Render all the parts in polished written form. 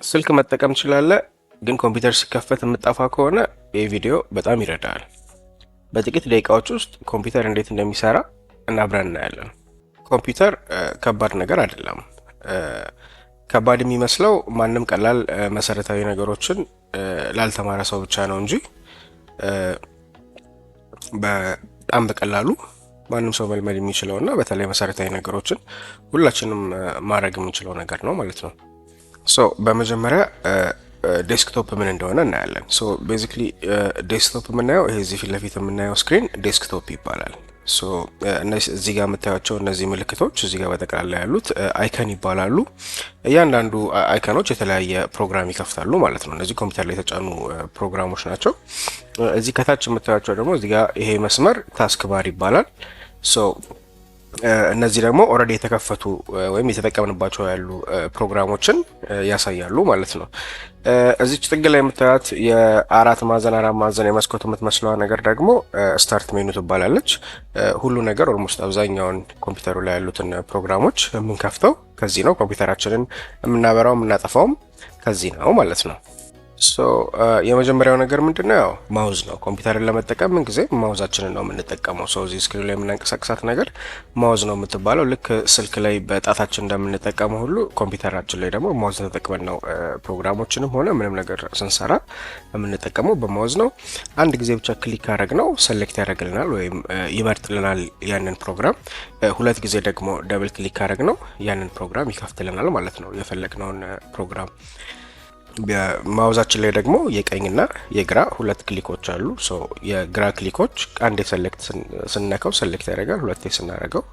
ስልክ መጠቀም ትችላለህ፣ ግን ኮምፒውተር ሲከፈት የምትጠፋ ከሆነ ይህ ቪዲዮ በጣም ይረዳል። በጥቂት ደቂቃዎች ውስጥ ኮምፒውተር እንዴት እንደሚሰራ እና አብረን እናያለን። ኮምፒውተር ከባድ ነገር አይደለም። ከባድ የሚመስለው ማንም ቀላል መሰረታዊ ነገሮችን ላልተማረ ሰው ብቻ ነው እንጂ በጣም በቀላሉ ማንም ሰው መልመድ የሚችለው እና በተለይ መሰረታዊ ነገሮችን ሁላችንም ማድረግ የምንችለው ነገር ነው ማለት ነው። So በመጀመሪያ desktop ምን እንደሆነ እናያለን። So basically desktop የምናየው ይሄ እዚህ ፊት ለፊት የምናየው screen desktop ይባላል። So እዚህ ጋር የምታዩቸው እነዚህ ምልክቶች እዚህ ጋር በጠቅላላ ያሉት icon ይባላሉ። እያንዳንዱ icon ኖች የተለያየ ፕሮግራም ይከፍታሉ ማለት ነው። እነዚህ ኮምፒውተር ላይ የተጫኑ ፕሮግራሞች ናቸው። እዚህ ከታች የምታዩቸው ደግሞ እዚህ ጋር ይሄ መስመር task bar ይባላል። So እነዚህ ደግሞ already የተከፈቱ ወይም የተጠቀምንባቸው ያሉ ፕሮግራሞችን ያሳያሉ ማለት ነው። እዚች ጥግ ላይ የምታዩት የአራት ማዕዘን አራት ማዕዘን የመስኮት የምትመስለዋ ነገር ደግሞ start menu ትባላለች። ሁሉ ነገር almost አብዛኛውን ኮምፒውተሩ ላይ ያሉትን ፕሮግራሞች የምንከፍተው ከዚህ ነው። ኮምፒውተራችንን የምናበራው የምናጠፋውም ከዚህ ነው ማለት ነው። So የመጀመሪያው ነገር ምንድን ነው? ያው mouse ነው። ኮምፒውተርን ለመጠቀም ምን ጊዜ mouse ኣችንን ነው የምንጠቀመው። So እዚህ screen ላይ የምናንቀሳቅሳት ነገር mouse ነው የምትባለው። ልክ ስልክ ላይ በጣታችን እንደምንጠቀመው ሁሉ ኮምፒውተራችን ላይ ደግሞ mouse ተጠቅመን ነው ፕሮግራሞችንም ሆነ ምንም ነገር ስንሰራ የምንጠቀመው በ mouse ነው። አንድ ጊዜ ብቻ click ካረግነው select ያደርግልናል ወይም ይመርጥልናል ያንን ፕሮግራም። ሁለት ጊዜ ደግሞ double click ካረግነው ያንን ፕሮግራም ይከፍትልናል ማለት ነው፣ የፈለግነውን ፕሮግራም። Mouse ኣችን ላይ ደግሞ የቀኝና የግራ ሁለት click ኦች አሉ። So የግራ click ኦች አንዴ select ስንነካው select ያደርጋል። ሁለቴ ስናደርገው፣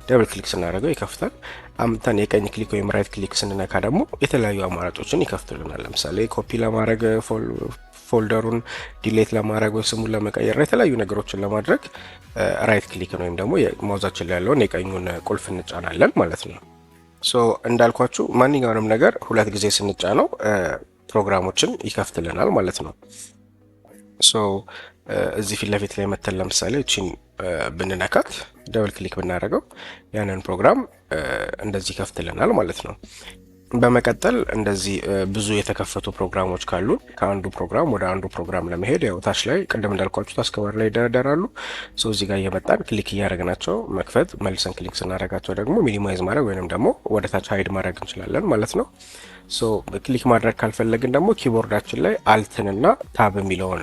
double click ስናደርገው ይከፍታል። አምጥተን የቀኝ click ወይም right click ስንነካ ደግሞ የተለያዩ አማራጮችን ይከፍትልናል። ለምሳሌ ኮፒ ለማድረግ፣ folder ኡን delete ለማድረግ ወይ ስሙን ለመቀየር፣ የተለያዩ ነገሮችን ለማድረግ right click ን ወይም ደግሞ mouse ኣችን ላይ ያለውን የቀኙን ቁልፍ እንጫናለን ማለት ነው። So እንዳልኳችሁ ማንኛውንም ነገር ሁለት ጊዜ ስንጫነው ፕሮግራሞችን ይከፍትልናል ማለት ነው። So እዚህ ፊት ለፊት ላይ መተን ለምሳሌ እቺን ብንነካት፣ double click ብናደርገው ያንን ፕሮግራም እንደዚህ ይከፍትልናል ማለት ነው። በመቀጠል እንደዚህ ብዙ የተከፈቱ ፕሮግራሞች ካሉ ከአንዱ ፕሮግራም ወደ አንዱ ፕሮግራም ለመሄድ ያው ታች ላይ ቅድም እንዳልኳችሁ task bar ላይ ይደረደራሉ። So እዚህ ጋር እየመጣን click እያደረግናቸው መክፈት፣ መልሰን click ስናደርጋቸው ደግሞ minimize ማድረግ ወይንም ደግሞ ወደ ታች hide ማድረግ እንችላለን ማለት ነው። So click ማድረግ ካልፈለግን ደግሞ keyboard ኣችን ላይ Alt ንና Tab የሚለውን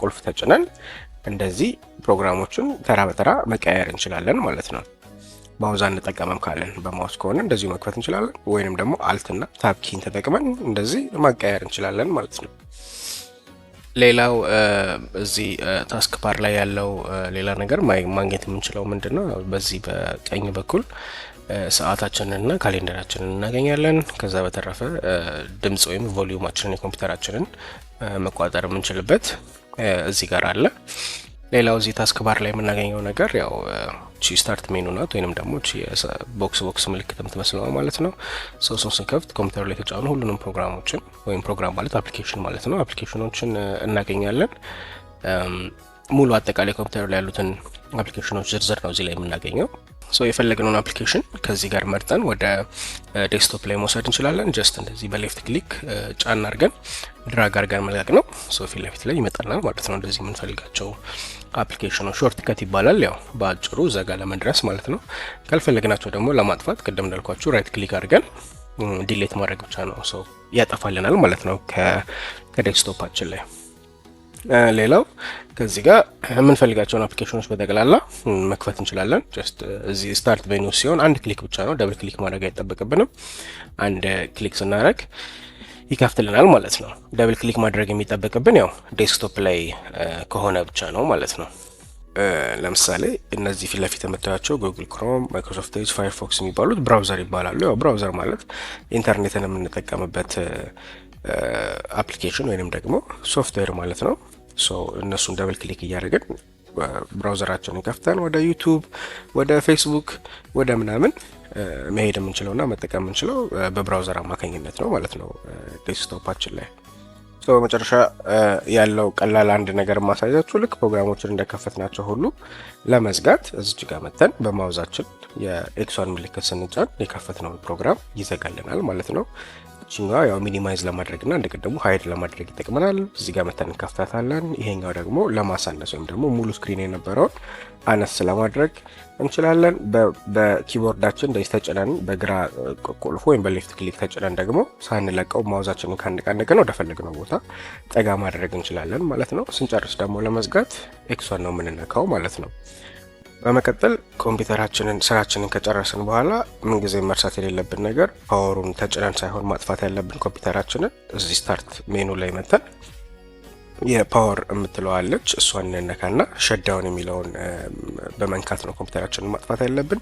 ቁልፍ ተጭነን እንደዚህ ፕሮግራሞችን ተራ በተራ መቀያየር እንችላለን ማለት ነው። Mouse አንጠቀምም ካለን በ mouse ከሆነ እንደዚሁ መክፈት እንችላለን፣ ወይንም ደግሞ Alt ና Tab key ን ተጠቅመን እንደዚህ ማቀያየር እንችላለን ማለት ነው። ሌላው እዚህ task bar ላይ ያለው ሌላ ነገር ማግኘት የምንችለው ምንድን ነው? በዚህ በቀኝ በኩል ሰዓታችንንና calendar ኣችንን እናገኛለን። ከዛ በተረፈ ድምጽ ወይም volume ኣችንን የኮምፒውተራችንን መቆጣጠር የምንችልበት እዚህ ጋር አለ። ሌላው እዚህ task bar ላይ የምናገኘው ነገር ያው ቺ start menu ናት፣ ወይንም ደግሞ ቺ box box ምልክት የምትመስለው ማለት ነው። So እሱን ስንከፍት ኮምፒውተሩ ላይ የተጫኑ ሁሉንም ፕሮግራሞችን፣ ወይም ፕሮግራም ማለት application ማለት ነው፣ application ኖችን እናገኛለን። ሙሉ አጠቃላይ ኮምፒውተሩ ላይ ያሉትን application ኖች ዝርዝር ነው እዚህ ላይ የምናገኘው። So የፈለግነውን application ከዚህ ጋር መርጠን ወደ desktop ላይ መውሰድ እንችላለን። Just እንደዚህ በ left click ጫን አድርገን drag አድርገን መልቀቅ ነው። So ፊት ለፊት ላይ ይመጣልናል ማለት ነው። እንደዚህ የምንፈልጋቸው application ኖች shortcut ይባላል። ያው በአጭሩ እዛ ጋር ለመድረስ ማለት ነው። ካልፈለግናቸው ደግሞ ለማጥፋት ቅድም እንዳልኳችሁ right click አድርገን delete ማድረግ ብቻ ነው። So ያጠፋልናል ማለት ነው ከ desktop ኣችን ላይ። ሌላው ከዚህ ጋር የምንፈልጋቸውን application ኖች በጠቅላላ መክፈት እንችላለን። Just እዚህ start menu ሲሆን አንድ click ብቻ ነው፣ double click ማድረግ አይጠበቅብንም። አንድ click ስናደርግ ይከፍትልናል ማለት ነው። Double click ማድረግ የሚጠበቅብን ያው desktop ላይ ከሆነ ብቻ ነው ማለት ነው። ለምሳሌ እነዚህ ፊት ለፊት የምታያቸው Google Chrome፣ Microsoft Edge፣ Firefox የሚባሉት browser ይባላሉ። ያው browser ማለት ኢንተርኔትን የምንጠቀምበት application ወይንም ደግሞ ሶፍትዌር ማለት ነው። So እነሱን double click እያደረግን browser ኣችንን ከፍተን ወደ YouTube፣ ወደ ፌስቡክ፣ ወደ ምናምን መሄድ የምንችለውና መጠቀም የምንችለው በ browser አማካኝነት ነው ማለት ነው desktop ኣችን ላይ። So በመጨረሻ ያለው ቀላል አንድ ነገር ማሳያችሁ ልክ ፕሮግራሞችን እንደከፈትናቸው ሁሉ ለመዝጋት እዚች ጋር መተን በ mouse ኣችን የ X ኧን ምልክት ስንጫን የከፈትነውን ፕሮግራም ይዘጋልናል ማለት ነው። እችኛዋ ያው minimize ለማድረግ እና እንደቀደሙ hide ለማድረግ ይጠቅመናል። እዚህ ጋር መተን እንከፍታታለን። ይሄኛው ደግሞ ለማሳነስ ወይም ደግሞ ሙሉ screen የነበረውን አነስ ለማድረግ እንችላለን። በ keyboard ኣችን እንደዚህ ተጭነን በግራ ቁልፍ ወይም በ left click ተጭነን ደግሞ ሳንለቀው mouse ኣችንን ካነቃነቅን ወደፈለግነው ቦታ ጠጋ ማድረግ እንችላለን ማለት ነው። ስንጨርስ ደግሞ ለመዝጋት X ኧን ነው የምንነካው ማለት ነው። በመቀጠል ኮምፒውተራችንን ስራችንን ከጨረስን በኋላ ምንጊዜ መርሳት የሌለብን ነገር power ኡን ተጭነን ሳይሆን ማጥፋት ያለብን ኮምፒውተራችንን እዚህ start menu ላይ መተን የ power የምትለዋ አለች፣ እሷን እንነካና shutdown የሚለውን በመንካት ነው ኮምፒውተራችንን ማጥፋት ያለብን።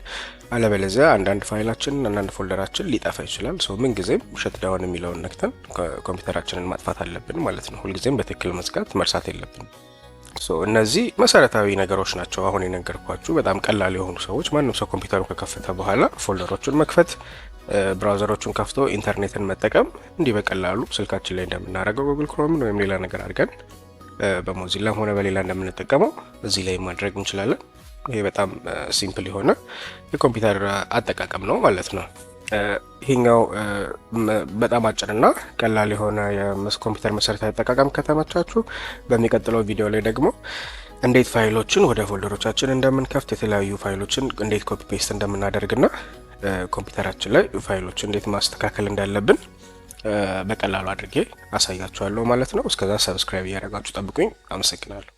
አለበለዚያ አንዳንድ ፋይላችን፣ አንዳንድ folder ኣችን ሊጠፋ ይችላል። So ምንጊዜም shutdown የሚለውን ነክተን ኮምፒውተራችንን ማጥፋት አለብን ማለት ነው። ሁልጊዜም በትክክል መዝጋት መርሳት የለብንም። So እነዚህ መሰረታዊ ነገሮች ናቸው አሁን የነገርኳችሁ። በጣም ቀላል የሆኑ ሰዎች ማንም ሰው ኮምፒውተሩን ከከፈተ በኋላ folder ኦቹን መክፈት፣ browser ኦቹን ከፍቶ ኢንተርኔትን መጠቀም እንዲህ በቀላሉ ስልካችን ላይ እንደምናደርገው Google Chrome ን ወይም ሌላ ነገር አድርገን በ Mozilla ም ሆነ በሌላ እንደምንጠቀመው እዚህ ላይ ማድረግ እንችላለን። ይሄ በጣም simple የሆነ የኮምፒውተር አጠቃቀም ነው ማለት ነው። ይሄኛው በጣም አጭርና ቀላል የሆነ የኮምፒውተር መሰረታዊ አጠቃቀም ከተመቻችሁ በሚቀጥለው ቪዲዮ ላይ ደግሞ እንዴት ፋይሎችን ወደ folder ኦቻችን እንደምንከፍት፣ የተለያዩ ፋይሎችን እንዴት copy paste እንደምናደርግና ኮምፒውተራችን ላይ ፋይሎችን እንዴት ማስተካከል እንዳለብን በቀላሉ አድርጌ አሳያችኋለሁ ማለት ነው። እስከዛ subscribe እያደረጋችሁ ጠብቁኝ። አመሰግናለሁ።